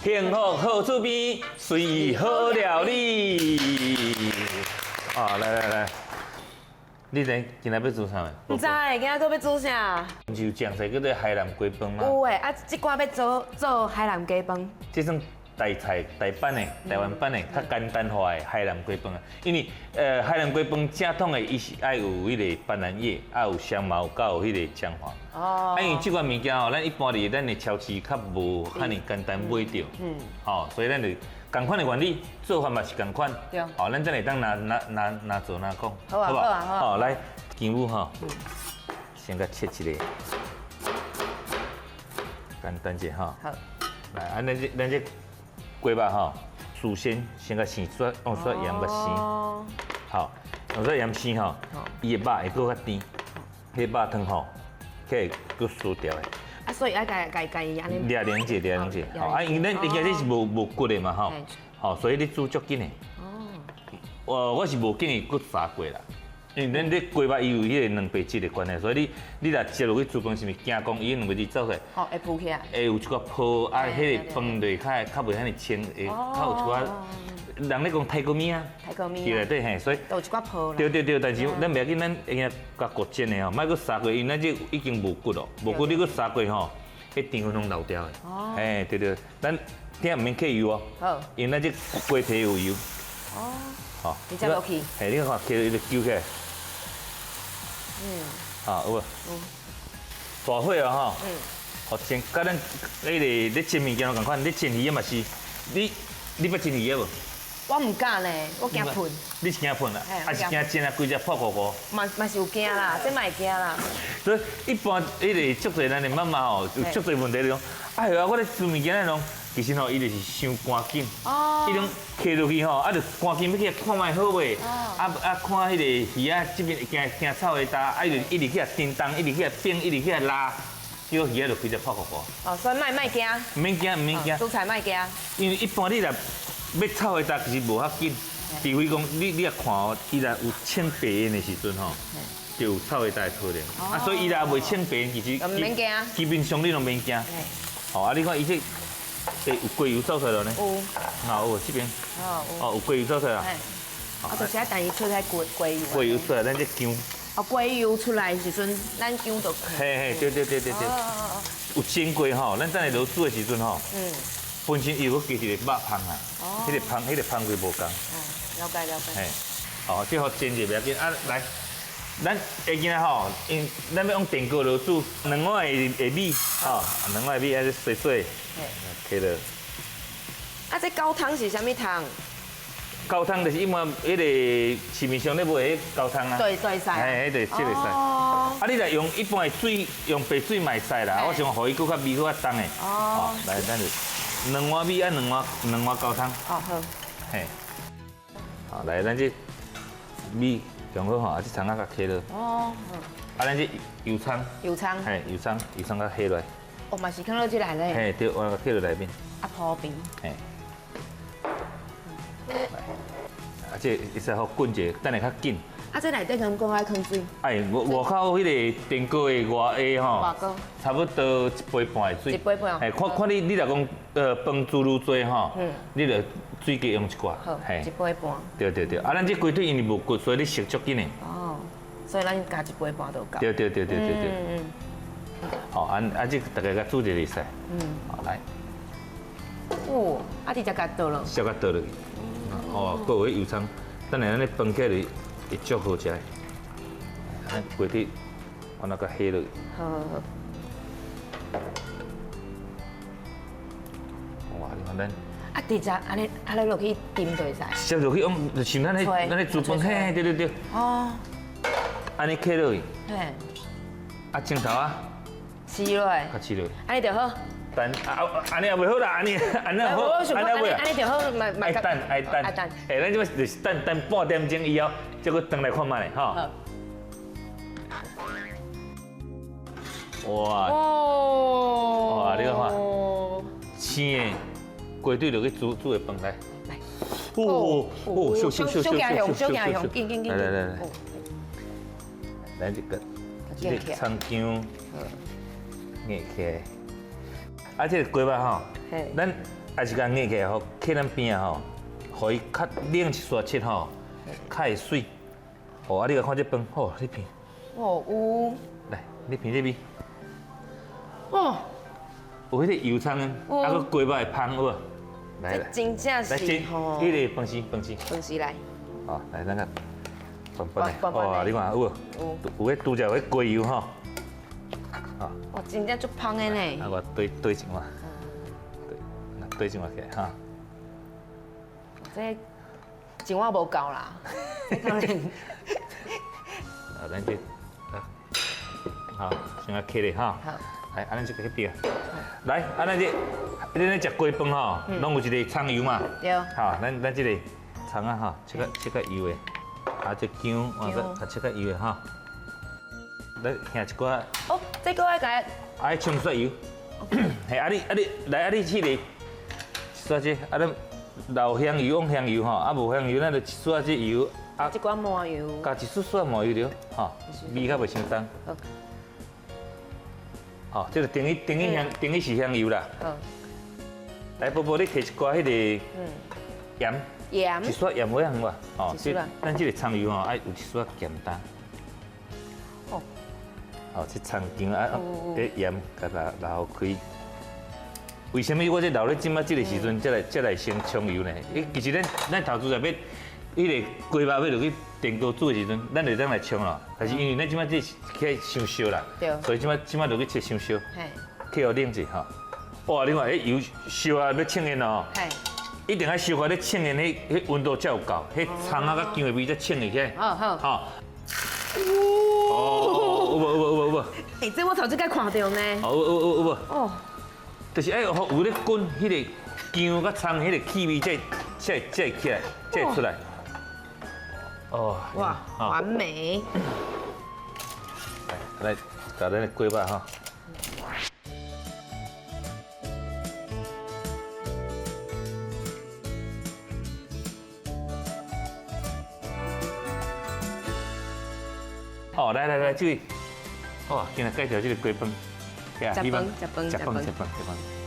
幸福好厝邊，隨意好料理。啊，來來來，你知今仔欲煮啥無？毋知，今仔閣欲煮啥？毋是有醬菜叫做海南雞飯嗎？有的，啊，這寡欲做做海南雞飯。這算台菜台版的、台灣版的，較簡單化的海南雞飯啊。因為海南雞飯正統的，伊是愛有彼个班蘭葉，愛有香茅，佮有彼个薑黃。啊，因為這款物件吼，咱一般佇咱的超市較無遐爾簡單買著。吼，所以咱就仝款的原理，做法嘛是仝款。吼，咱才會當拿拿拿拿做拿講。好啊，好啊，好啊。好，來，薑母吼，先共切一个，簡單者吼。好。來，啊，咱這雞肉吼，事先先共生出，用出鹽共生。好，用出鹽生吼，伊的肉會閣較甜，彼肉湯吼，起來閣酥掉的。啊，所以愛共共共伊按呢。掠冷者，掠冷者。好，啊，因為咱伊這是無骨的嘛吼，好，所以你煮足緊的。我是無建議閣砂過啦，因為咱這雞肉伊有彼个蛋白質的關係，所以你若接落去煮飯，是毋是驚講伊蛋白質走出來？哦，會浮起來。會有一寡泡，啊，彼个飯就會較袂遐爾清，會較有一寡。人咧講泰國麵啊，泰國麵，對對嘿，所以都有一寡泡啦。對對對，但是咱袂要緊，咱會用共骨煎的吼，莫閣砂過，因為咱這已經無骨咯，無骨你閣砂過吼，彼澱粉攏流掉的。哦。嘿，對對，咱鼎毋免加油哦。好。因為咱這雞皮有油。哦。好。直接落去。嘿，你看，加伊就揪起來。啊，有無？有。大火啊吼。好煎，佮咱彼个咧煎物件攏仝款，咧煎魚仔嘛是，你捌煎魚仔無？我毋敢呢，我驚噴。你是驚噴啊？還是驚煎啊？規隻破糊糊。嘛是有驚啦，這嘛會驚啦。所以一般彼个足濟咱的媽媽吼，有足濟問題就講，哎呀，我咧煮物件那種，其實吼，伊就是傷趕緊。伊攏揢落去吼，啊，就趕緊欲去看覓好未？啊啊，看彼个魚仔這邊驚驚臭味焦，啊，伊就一直去共叮當，一直去共冰，一直去共拉，結果魚仔就規隻破糊糊。哦，所以莫莫驚。毋免驚，毋免驚。煮菜莫驚。因為一般你若欲臭火焦，其實無較緊，除非講你若看哦，伊若有穿白煙的時陣吼，就有臭火焦的可能。啊，所以伊若未穿白煙，其實毋免驚。基本上你攏免驚。好，啊，你看伊這會有雞油走出來了呢？有。啊，有這邊。哦，有。哦，有雞油走出來。啊，就是愛等伊出來雞油。雞油出來，咱這薑。哦，雞油出來的時陣，咱薑就。嘿嘿，對對對對對。有煎過吼，咱等下落煮的時陣吼。本身伊有閣加一个肉芳啊，彼个芳味無仝。了解了解。嘿，好，這予煎者袂要緊啊，來，咱下今仔吼，因咱欲用電鍋落煮兩碗的米，吼，兩碗的米愛洗洗，摕落。啊，這高湯是啥物湯？高湯就是一般彼个市面上咧賣彼高湯啊。對對使。嘿，彼個這個使。啊，你若用一般的水，用白水嘛會使啦。我想予伊閣較味閣較重的。哦。來，咱就兩碗米啊，兩碗高湯。哦好。嘿。好，來，咱這米上好吼，啊，這蔥仔共切落。哦。啊，咱這油蔥。油蔥。嘿，油蔥，油蔥共下落。哦，嘛是囥落這內咧。嘿，對，我共放落內面。啊，鋪平。嘿。啊，這會使予滾者，等下較緊。啊，這內底敢閣愛放水？哎，外口彼个電鍋的外下吼，差不多一杯半的水。一杯半。嘿，看看你若講飯煮愈濟吼，你就水加用一寡。好，一杯半。對對對，啊，咱這雞腿因為無骨，所以你熟足緊的。哦，所以咱加一杯半就夠。對對對對對對。好，啊啊，這大概共煮者就會使。好，來。哦，啊，直接共倒落。直接共倒落去。哦，閣有彼油蔥，等下咱咧飯起來會足好食的。咱雞腿，我來共下落去。好好好。哇，你看咱。啊，直接按呢按呢落去浸就會使。直接落去用，就像咱彼煮飯，嘿，對對對。哦。按呢放落去。嘿。啊，鏡頭啊。試落來。較試落去。按呢就好。等啊，按呢也袂好啦，按呢按呢好，按呢袂。按呢就好，愛等愛等。愛等。哎，咱這擺就是等等半點鐘以後，再閣轉來看覓咧，吼。哇！哦！哇，你看看，生的雞腿落去煮煮的飯來。來。哦哦，燒燒燒燒燒燒燒，緊緊緊。來來來來。來這個，這個蔥薑，壓起來。啊，這個雞肉吼，咱啊是共壓起來吼，放咱邊仔吼，予伊較冷一撮切吼，較會媠。哦，啊你共看這飯，吼，你品。哦，有。來，你品這邊。哦。有彼个油葱，啊，閣雞肉的芳有無？來這真正是吼。彼个飯匙，飯匙。飯匙來。哦，來，咱個拌拌的。哇，你看有無？有。有彼拄才有彼雞油吼。哇，真正足芳的呢。啊，我對對一碗。對，對一碗起來哈。這一碗無夠啦。這可能。啊，咱這，好，先來起咧哈。好。來，按呢這個彼邊。來，按呢這，恁咧食雞飯吼，攏有一個蔥油嘛。對。好，咱這個蔥仔吼，切較切較幼的，啊，這薑，啊，閣切較幼的哈。來，下一寡。哦，這個愛共。愛蔥蒜油。嘿，啊你啊你來啊你這個，一撮這，啊咱留香油用香油吼，啊無香油咱就一撮這油。啊，一寡麻油。加一撮撮麻油著，吼，味較袂傷重。好。哦，這個等於等於香，等於是香油啦。來，寶寶，你提一寡彼个鹽。鹽。一撮鹽尾仔無？哦，咱這个蔥油吼，愛有一撮鹹淡。哦。哦，這蔥薑啊，這鹽共撈撈開。為啥物我這留咧這擺這个時陣，才來先蔥油呢？伊其實咱頭拄才欲彼个雞肉欲落去電鍋煮的時陣，咱就當來蔥咯。但是因為咱這擺這起來傷燒啦，所以這擺落去切傷燒，切予冷者吼。哇，你看彼油燒啊，欲衝煙咯。一定愛燒到咧衝煙，彼彼溫度才有夠，彼蔥仔佮薑的味才衝入去。好好。吼。哦，有無有無有無有無？欸，這我頭一擺看著呢。哦，有有有有無？哦。就是愛予有咧滾，彼个薑佮蔥，彼个氣味才才會起來，才會出來。哦。哇，完美。來，來，共咱的雞肉吼。哦，來來來，這位，哦，今日介紹這个雞飯，食飯，食飯，食飯，食飯，食飯。